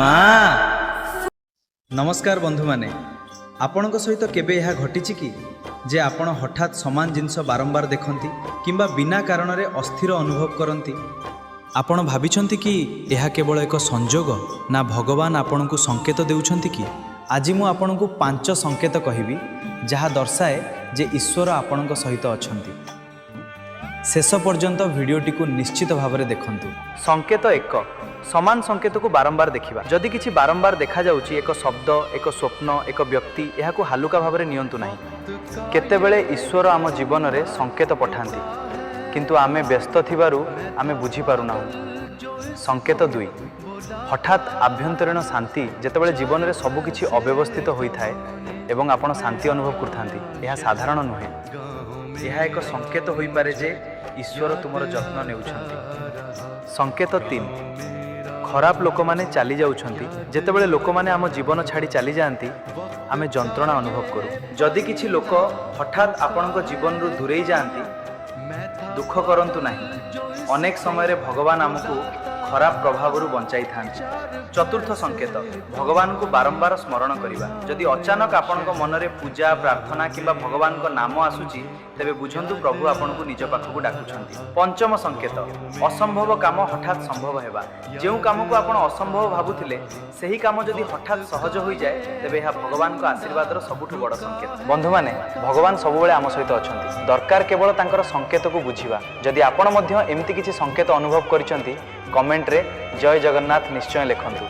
ମା। ନମସ୍କାର ବନ୍ଧୁମାନେ, ଆପଣଙ୍କ ସହିତ କେବେ ଏହା ଘଟିଛି କି ଯେ ଆପଣ ହଠାତ୍ ସମାନ ଜିନିଷ ବାରମ୍ବାର ଦେଖନ୍ତି କିମ୍ବା ବିନା କାରଣରେ ଅସ୍ଥିର ଅନୁଭବ କରନ୍ତି? ଆପଣ ଭାବିଛନ୍ତି କି ଏହା କେବଳ ଏକ ସଂଯୋଗ ନା ଭଗବାନ ଆପଣଙ୍କୁ ସଂକେତ ଦେଉଛନ୍ତି କି? ଆଜି ମୁଁ ଆପଣଙ୍କୁ ପାଞ୍ଚ ସଂକେତ କହିବି, ଯାହା ଦର୍ଶାଏ ଯେ ଈଶ୍ୱର ଆପଣଙ୍କ ସହିତ ଅଛନ୍ତି। ଶେଷ ପର୍ଯ୍ୟନ୍ତ ଭିଡ଼ିଓଟିକୁ ନିଶ୍ଚିତ ଭାବରେ ଦେଖନ୍ତୁ। ସଂକେତ 1, ସମାନ ସଂକେତକୁ ବାରମ୍ବାର ଦେଖିବା। ଯଦି କିଛି ବାରମ୍ବାର ଦେଖାଯାଉଛି, ଏକ ଶବ୍ଦ, ଏକ ସ୍ୱପ୍ନ, ଏକ ବ୍ୟକ୍ତି, ଏହାକୁ ହାଲୁକା ଭାବରେ ନିଅନ୍ତୁ ନାହିଁ। କେତେବେଳେ ଈଶ୍ୱର ଆମ ଜୀବନରେ ସଂକେତ ପଠାନ୍ତି, କିନ୍ତୁ ଆମେ ବ୍ୟସ୍ତ ଥିବାରୁ ଆମେ ବୁଝିପାରୁନାହୁଁ। ସଂକେତ 2, ହଠାତ୍ ଆଭ୍ୟନ୍ତରୀଣ ଶାନ୍ତି। ଯେତେବେଳେ ଜୀବନରେ ସବୁକିଛି ଅବ୍ୟବସ୍ଥିତ ହୋଇଥାଏ ଏବଂ ଆପଣ ଶାନ୍ତି ଅନୁଭବ କରୁଥାନ୍ତି, ଏହା ସାଧାରଣ ନୁହେଁ। ଏହା ଏକ ସଂକେତ ହୋଇପାରେ ଯେ ଈଶ୍ୱର ତୁମର ଯତ୍ନ ନେଉଛନ୍ତି। ସଂକେତ 3, ଖରାପ ଲୋକମାନେ ଚାଲି ଯାଉଛନ୍ତି। ଯେତେବେଳେ ଲୋକମାନେ ଆମ ଜୀବନ ଛାଡ଼ି ଚାଲିଯାଆନ୍ତି, ଆମେ ଯନ୍ତ୍ରଣା ଅନୁଭବ କରୁ। ଯଦି କିଛି ଲୋକ ହଠାତ୍ ଆପଣଙ୍କ ଜୀବନରୁ ଦୂରେଇ ଯାଆନ୍ତି, ଦୁଃଖ କରନ୍ତୁ ନାହିଁ। ଅନେକ ସମୟରେ ଭଗବାନ ଆମକୁ ଖରାପ ପ୍ରଭାବରୁ ବଞ୍ଚାଇଥାନ୍ତି। ଚତୁର୍ଥ ସଂକେତ, ଭଗବାନଙ୍କୁ ବାରମ୍ବାର ସ୍ମରଣ କରିବା। ଯଦି ଅଚାନକ ଆପଣଙ୍କ ମନରେ ପୂଜା, ପ୍ରାର୍ଥନା କିମ୍ବା ଭଗବାନଙ୍କ ନାମ ଆସୁଛି, ତେବେ ବୁଝନ୍ତୁ ପ୍ରଭୁ ଆପଣଙ୍କୁ ନିଜ ପାଖକୁ ଡାକୁଛନ୍ତି। ପଞ୍ଚମ ସଂକେତ, ଅସମ୍ଭବ କାମ ହଠାତ୍ ସମ୍ଭବ ହେବା। ଯେଉଁ କାମକୁ ଆପଣ ଅସମ୍ଭବ ଭାବୁଥିଲେ, ସେହି କାମ ଯଦି ହଠାତ୍ ସହଜ ହୋଇଯାଏ, ତେବେ ଏହା ଭଗବାନଙ୍କ ଆଶୀର୍ବାଦର ସବୁଠୁ ବଡ଼ ସଂକେତ। ବନ୍ଧୁମାନେ, ଭଗବାନ ସବୁବେଳେ ଆମ ସହିତ ଅଛନ୍ତି। ଦରକାର କେବଳ ତାଙ୍କର ସଂକେତକୁ ବୁଝିବା। ଯଦି ଆପଣ ମଧ୍ୟ ଏମିତି କିଛି ସଂକେତ ଅନୁଭବ କରିଛନ୍ତି, କମେଣ୍ଟରେ ଜୟ ଜଗନ୍ନାଥ ନିଶ୍ଚୟ ଲେଖନ୍ତୁ।